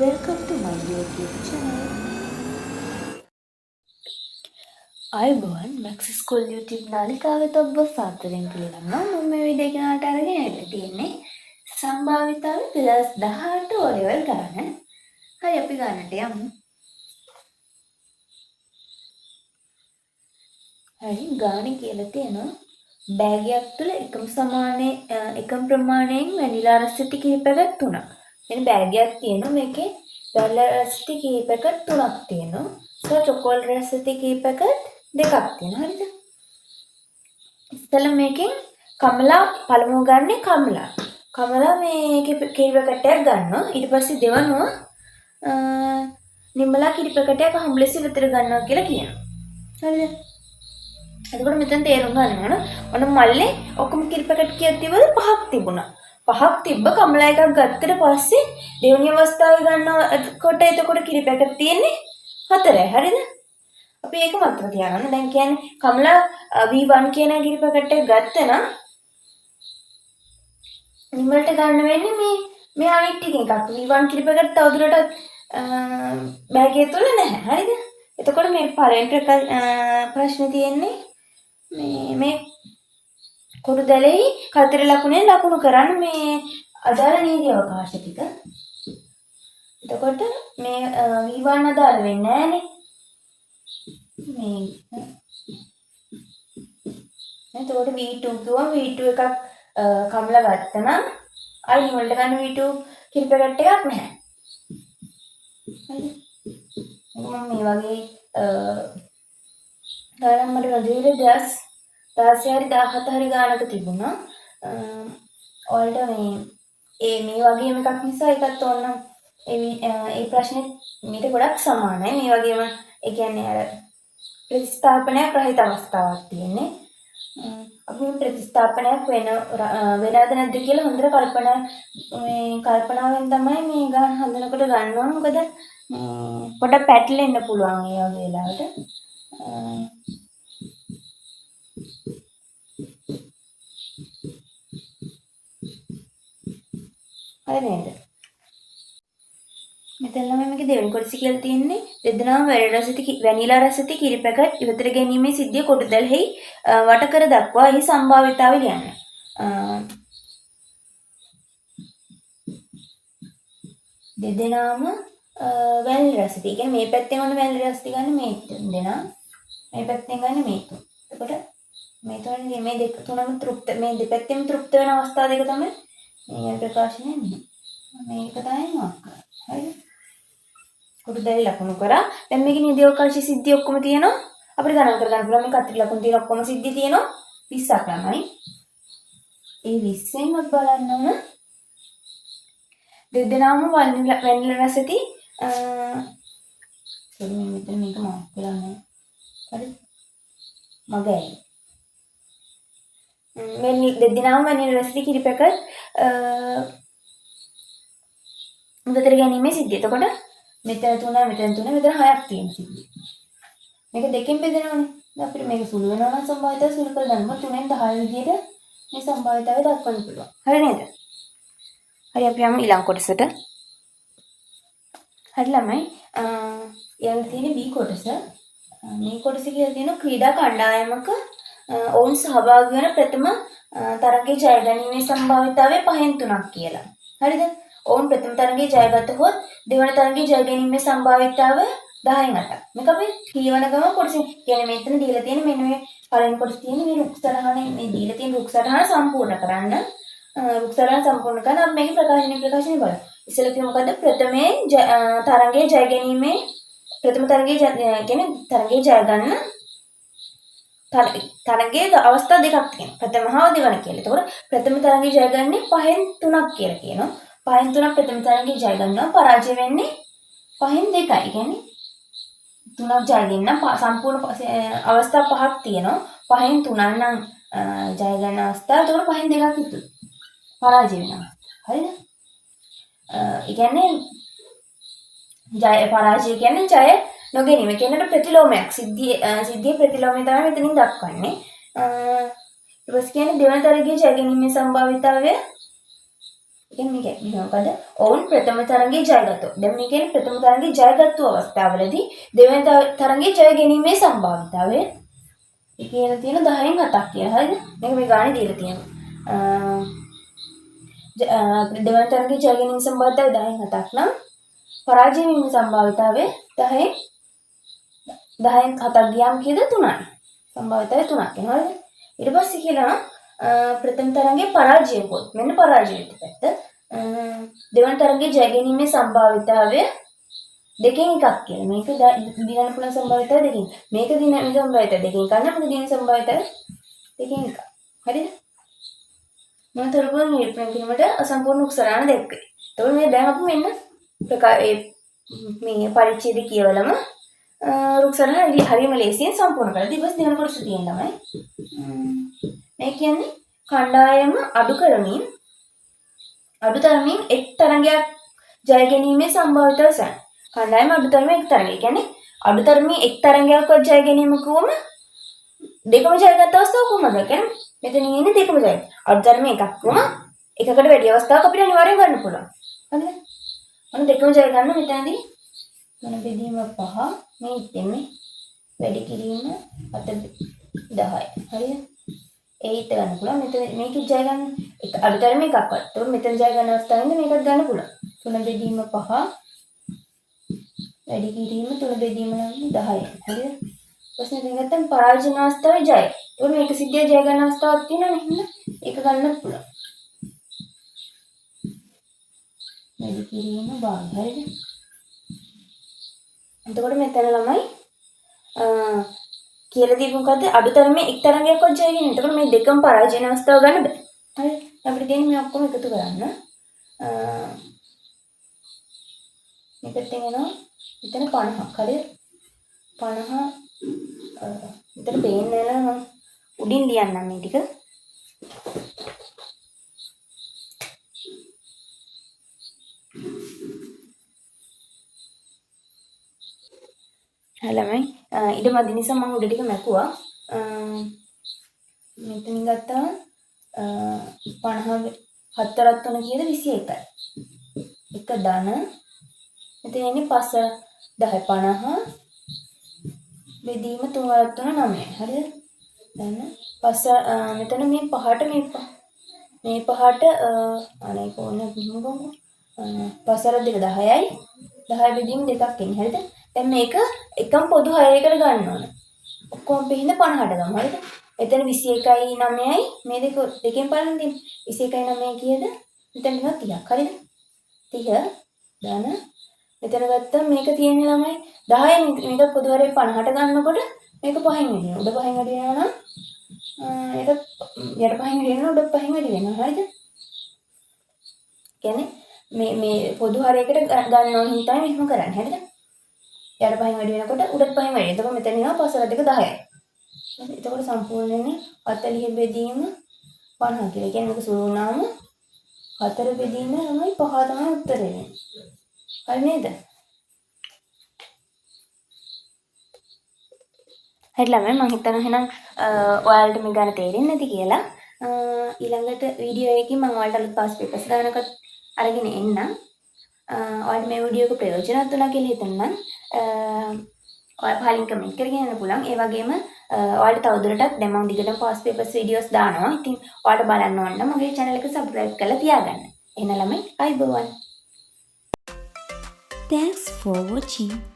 Welcome to my YouTube channel. ආයුබෝවන්, Max school YouTube නාලිකාවෙත ඔබ සාදරයෙන් පිළිගන්නවා. මම මේ වීඩියෝ එක ඔයාලට අරගෙන ඇවිල්ලා තියෙන්නේ සම්භාවිතාව 2018 O level ගාන. හරි, අපි ගානට යමු. හරි, ගාන කියලා තියෙනවා බෑගයක් තුල එකම සමානයේ එකම ප්‍රමාණයෙන් වැනිලා රසැති කිරි පැකට් තුනක්. එන බෑගයක් තියෙනවා, මේකේ වැනිලා රසැති කිරි පැකට් තුනක් තියෙනවා. සහ චොකෝලට් රසැති කිරි පැකට් දෙකක් තියෙනවා. හරිද? ඉස්සෙල්ලා මේකෙන් කමලා පළමුව ගන්නේ කමලා. කමලා මේ කිරි පැකට් එකක් ගන්නවා. ඊට පස්සේ දෙවනුව නිමලා කිරි පැකට් එකක් හම්බුලෙස විතර ගන්නවා කියලා කියනවා. හරිද? එතකොට මෙතන තේරුම් ගන්න ඕන, ඔන්න මල්ලේ ඔක්කොම කිරි පැකට් කීයක් තිබ්බද? පහක් තිබුණා. පහක් තිබ්බ කමලා එකක් ගත්තට පස්සේ දෙවෙනි අවස්ථාවේ ගන්නකොට එතකොට කිරි පැකට් තියෙන්නේ හතරයි. හරිද? අපි ඒක මතක තියාගන්න. දැන් කියන්නේ කමලා V1 කියන කිරි පැකට් එක ගත්තා නම් නිමලට ගන්න වෙන්නේ මේ මේ අනිත් ටික එකක්. V1 කිරි පැකට් තවදුරටත් බෑගය තුල නැහැ. හරිද? එතකොට මේ පළවෙනි ප්‍රශ්නේ තියෙන්නේ මේ මේ කොටු දැලෙහි කතර ලකුණෙන් ලකුණු කරන්න මේ අදාළ නීති අවකාශ ටික. එතකොට මේ V1 අදාළ වෙන්නේ නෑනේ. මේ එතකොට V2 කිව්වම V2 එකක් කමලා ගත්තා නම් ආයි නිවලට ගන්න V2 කිරි පැකට් එකක් නැහැ. හරිද? මම මේ වගේ ගානක් මට නොදීලා 2016 හරි 17 හරි ගානක තිබුණා. ඔයාලට මේ ඒ මේ වගේම එකක් නිසා ඒකත් ඕනනම් ඒ ප්‍රශ්නේ මීට ගොඩක් සමානයි. මේ වගේම ඒ කියන්නේ අර ප්‍රතිස්ථාපනයක් රහිත අවස්ථාවක් තියෙන්නේ. අපි මේ ප්‍රතිස්ථාපනයක් වෙනවද නැද්ද කියලා හොඳට කල්පනාවෙන් තමයි මේ ගාන හදනකොට ගන්න ඕන. මොකද මේ පොඩක් පැටලෙන්න පුළුවන් ඒ වගේ වෙලාවට. හරි නේද? මෙතන ළමයි මේකේ දෙවෙනි කොටස කියලා තියෙන්නේ දෙදෙනාම වැනිලා රසති කිරි පැකට් ඉවතට ගැනීමේ සිද්ධිය කොටු දැල්ෙහි වට කර දක්වා එහි සම්භාවිතාවය ලියන්න. දෙදෙනාම වැනිලා රසති. ඒ කියන්නේ මේ පැත්තෙන් ඔන්න වැනිලා රසති ගන්න මේ තුන් දෙනා. මේ පැත්තෙන් ගන්න මේ තුන්. එතකොට මේ තුන මේ දෙක තුනම තෘප්ත, මේ දෙපැත්තෙම තෘප්ත වෙන අවස්ථා දෙක තමයි මේ ප්‍රකාශනය මෙහෙම. මේක තමයි මාක් කරන්නේ. හරිද? කොටු දැලි ලකුණු කරා. දැන් මේකේ නිදි අවකාශ සිද්ධි ඔක්කොම තියෙනවා. අපිට ගණන් කරගන්න පුළුවන් මේ කතරේ ලකුණු තියෙන ඔක්කොම සිද්ධි තියෙනවා 20ක් ළමයි. ඒ 20න් අපි බලන්න ඕන දෙදෙනාම වැනිලා රසති, සෝරි, මේ මෙතන මේක මාක් වෙලා නැහැ. හරි? මග ඇයි. මේ දෙදෙනාම වැනිලා රසති කිරි පැකට් ඉවතට ගැනීමේ සිද්ධිය. එතකොට මෙතන 3, මෙතන 3, මෙතන 6ක් තියෙන සිද්ධිය. මේක දෙකෙන් බෙදෙනවනේ. දැන් අපිට මේක සුළු වෙනවා නම් සම්භාවිතාවය සුළු කරලා ගන්නවා. 3න් 10 විදියට මේ සම්භාවිතාවය දක්වන්න පුළුවන්. හරි නේද? හරි, අපි යමු ඊළඟ කොටසට. හරි ළමයි, ඊළඟ තියෙන B කොටස. මේ කොටස කියලා තියෙනවා ක්‍රීඩා කණ්ඩායමක ඔවුන් සහභාගී වන ප්‍රථම තරගයේ ජය ගැනීමේ සම්භාවිතාවය පහෙන් තුනක් කියලා. හරිද? ඔවුන් ප්‍රථම තරගයේ ජයගතහොත් දෙවන තරගයේ ජය ගැනීමේ සම්භාවිතාවය 10න් 8ක්. මේක අපි කියවන ගමන් කොටස කියන්නේ මෙතන දීලා තියෙන මෙන්න මේ පළවෙනි කොටස තියෙන මේ රුක් සටහනේ මේ දීලා තියෙන රුක් සටහන සම්පූර්ණ කරන්න. රුක් සටහන සම්පූර්ණ කරන අපි මේකේ ප්‍රකාශනය බලමු. ඉස්සෙල්ලා කිව්ව මොකද්ද? ප්‍රථමයෙන් තරගයේ ජය ගැනීමේ ප්‍රථම තරගයේ කියන්නේ තරගයේ ජය ගන්න තරගයේ අවස්ථා දෙකක් තියෙනවා. ප්‍රථම හා දෙවන කියලා. එතකොට ප්‍රථම තරගයේ ජය ගන්නේ පහෙන් තුනක් කියලා කියනවා. පහෙන් තුනක් ප්‍රථම තරගයේ ජය ගන්නවා. පරාජය වෙන්නේ පහෙන් දෙකයි. ඒ කියන්නේ තුනක් ජය ගන්න සම්පූර්ණ අවස්ථා පහක් තියෙනවා. පහෙන් තුනක් නම් ජය ගන්න අවස්ථාව. එතකොට පහෙන් දෙකක් ඉතුරු. පරාජය වෙන අවස්ථාව. හරිද? ඒ කියන්නේ ජය පරාජය කියන්නේ ජය නොගැනීම. ඒ කියන්නේ ප්‍රතිලෝමයක්. සිද්ධියේ ප්‍රතිලෝමය තමයි මෙතනින් දක්වන්නේ. ඊට පස්සේ කියන්නේ දෙවන තරගයේ ජය ගැනීමේ සම්භාවිතාවය ඒ කියන්නේ මේක මේ මොකද? ඔවුන් ප්‍රථම තරඟයේ ජයගත්තු. දැන් මේ කියන්නේ ප්‍රථම තරඟයේ ජයගත්තු අවස්ථාවලදී දෙවෙනි තරඟයේ ජය ගැනීමේ සම්භාවිතාවය ඒ කියලා තියෙන 10න් 7ක් කියලා. හරිද? මේක මේ ගානේ දීලා තියෙනවා. දෙවන තරඟයේ ජය ගැනීම සම්භාවිතාවය 10න් 7ක් නම් පරාජය වීමේ සම්භාවිතාවය 10න් 7ක් ගියාම කීයද? 3යි. සම්භාවිතාවය 3ක් එනවා. හරිද? ඊට පස්සේ කියනවා ප්‍රථම තරඟයේ පරාජය වුවොත් මෙන්න පරාජය වෙච්ච පැත්ත. දෙවන තරඟයේ ජය ගැනීමේ සම්භාවිතාවය දෙකෙන් එකක් කියලා. මේක දිනන්න පුළුවන් සම්භාවිතාවය දෙකෙන්. මේක දින මේ සම්භාවිතාවය දෙකෙන් එකක් නම් මේක දින සම්භාවිතාවය දෙකෙන් එකක්. හරිද? මොන තොරතුරු නිරූපණය කිරීමට අසම්පූර්ණ උක්සරාණ දැක්වේ. එතකොට මේ දැන් අපි මෙන්න මේ පරිච්ඡේද කියවලම රුක්සරණ හරියම ලේසියෙන් සම්පූර්ණ කරලා ඊට පස්සේ දෙවන කොටස තියෙන ළමයි. මේ කියන්නේ කණ්ඩායම අඩු තරමින් එක් තරඟයක් ජය ගැනීමේ සම්භාවිතාව සොයන. කණ්ඩායම අඩු තරමින් එක් තරඟයක්. ඒ කියන්නේ අඩු තරමින් එක් තරඟයක්වත් ජය ගැනීම කිව්වම දෙකම ජයගත් අවස්ථාව කොහොමද? ඒ කියන්නේ මෙතනින් ඉන්නේ දෙකම ජය. අඩු තරමින් එකක් වුම එකකට වැඩි අවස්ථාවක් අපිට අනිවාර්යෙන් ගන්න පුළුවන්. හරිද? ඔන්න දෙකම ජය ගන්න මෙතනදී මොන බෙදීම 5 මේ ඉතින් වැඩි කිරීම 7 10. හරිද? ඒ ඉත ගන්න පුළුවන්. මෙතන මේකෙ ජය ගන්න එක අඩු තරමින් එකක්වත්. එතකොට මෙතන ජය ගන්න අවස්ථාවෙන්ද මේකත් ගන්න පුළුවන්. 3 බෙදීම 5 වැඩි කිරීම 3 බෙදීම නම් 10. හරිද? ප්‍රශ්නේ දැන් ගත්තම පරාජය අවස්ථාවේ ජය. එතකොට මේක සිද්ධිය ජය ගන්න අවස්ථාවක් තියෙනවනේ එහෙනම් ඒක ගන්නත් පුළුවන්. වැඩි කිරීම භාග. හරිද? එතකොට මෙතන ළමයි කියලා දීපු මොකද්ද? අඩු තරමේ එක් තරඟයක්වත් ජය ගන්න. එතකොට මේ දෙකම පරාජය වෙන අවස්ථාව ගන්න බෑ. හරි? අපිට තියෙන්නේ මේ ඔක්කොම එකතු කරන්න. මේ පැත්තෙන් එනවා මෙතන 50ක්. හරිද? 50 මෙතන පේන්නේ නැහැ නේද? මම උඩින් ලියන්නම් මේ ටික. හරි ළමයි, ඉඩ මදි නිසා මම උඩ ටික මැකුවා. මෙතනින් ගත්තාම 50 4 3 කීයද? 21යි. එක ධන මෙතන එන්නේ 5 10 50 බෙදීම 3 වරක් 3 9යි. හරිද? ධන 5 මෙතන මේ පහට මේ පහට අනේ කොහොමද මොකද? 5 වරක් 2 10යි. 10 බෙදීම දෙකක් එන්නේ. හරිද? දැන් මේක එකම පොදු හයයකට ගන්න ඕන. ඔක්කොම පිහින 50ට ගමු. හරිද? එතන 21යි 9යි මේ දෙක දෙකෙන් බලන්න තියෙන්නේ. 21යි 9යි කීයද? මෙතන එනවා 30ක්. හරිද? 30 ධන මෙතන ගත්තම මේක තියෙන්නේ ළමයි 10 මේක පොදු හරේ 50ට ගන්නකොට මේක පහෙන් වැඩි වෙනවා. උඩ පහෙන් වැඩි වෙනවා නම් ඒක යට පහෙන් වැඩි වෙනවා උඩ පහෙන් වැඩි වෙනවා. හරිද? කියන්නේ මේ පොදු හරයකට ගන්න ඕන හින්දා තමයි මෙහෙම කරන්නේ. හරිද? යට පහෙන් වැඩි වෙනකොට උඩත් පහෙන් වැඩි වෙනවා. එතකොට මෙතන එනවා පහ සර දෙක 10යි. හරි. එතකොට සම්පූර්ණ වෙන්නේ 40 බෙදීම 50 කියලා. ඒ කියන්නේ මේක සුළු වුණාම 4 බෙදීම ළමයි 5 තමයි උත්තරේ වෙන්නේ. හරි නේද? හරි ළමයි මං හිතනවා එහෙනම් ඔයාලට මේ ගාන තේරෙන්නේ නැති කියලා. ඊළඟට වීඩියෝ එකකින් මං ඔයාලට අලුත් පාස් පේපර්ස් ගානකත් අරගෙන එන්නම්. ඔයාලට මේ වීඩියෝ එක ප්‍රයෝජනවත් වුණා කියලා හිතනනම් ඔයා පහලින් කමෙන්ට් කරගෙන යන්න පුළුවන්. ඒ වගේම ඔයාලට තවදුරටත් දැන් මං දිගටම පාස් පේපර්ස් වීඩියෝස් දානවා. ඉතින් ඔයාලට බලන්න ඕන නම් මගේ channel එක subscribe කරලා තියාගන්න. එහෙනම් ළමයි අයබෝවන්. Thanks for watching.